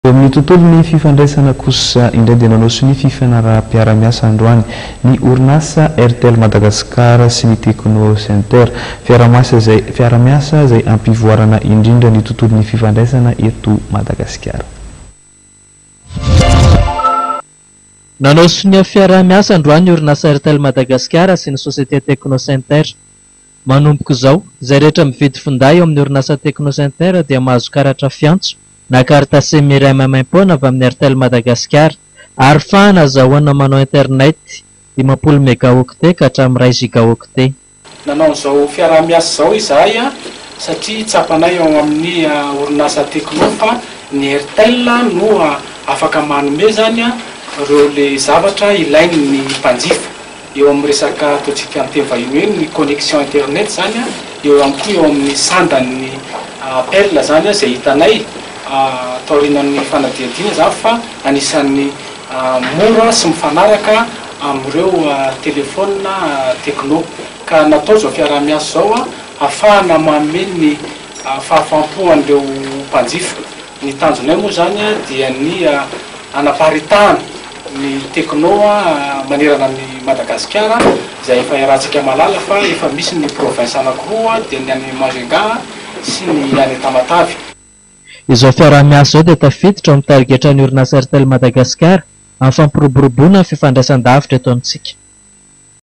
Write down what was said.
Eo amin'ny tontolon'ny fifandraisana kosa indray dia nanao sonia fifanaraham-piarahamiasa androany ny orinasa Airtel Madagascar sy ny Techno Center. Fiarahamiasa izay fiarahamiasa izay hampivoarana indrindra ny tontolon'ny fifandraisana eto Madagasikara. Nanao sonia fiarahamiasa androany ny orinasa Airtel Madagascar sy ny société Techno Center. Manomboka izao, izay rehetra mividy finday ao amin'ny orinasa Techno Center dia mahazo karatra fiantso na carte sim iray maimaimpoana avy amin'ny Airtel Madagasikara ary fahana azahoana manao internet 50 mégaoctet ka hatramin'ny iray gigaoctet. Nanao an'izao fiaraha-miasa izao izahay satria tsapanay ao amin'ny orinasa Tecno fa ny Airtel no afaka manome izany ireo le zavatra ilain'ny mpanjifa. Eo amin'ny resaka ataontsika amin'ny teny vahiny hoe ny connexion internet izany, eo ihany koa eo amin'ny sandan'ny appel izany izay hitanay taorianan'ny fanadihadiana izany fa anisan'ny mora sy mifanaraka amin'ireo telefaonina Tecno. Ka natao izao fiaraha-miasa izao hahafahana manome ny fahafaham-po an'ireo mpanjifa. Ny tanjonay moa izany dia ny hanaparitahana ny Tecno manerana an'i Madagasikara izay efa iarahantsika mahalala fa efa misy ny province anankiroa dia ny any Majunga sy ny any Tamatave. Izao fiaraha-miasa izao dia tafiditra ao amin'ny tarigetran'ny orinasa Airtel Madagascar amin'ny fampiroboroboana ny fifandraisan-davitra eto amintsika.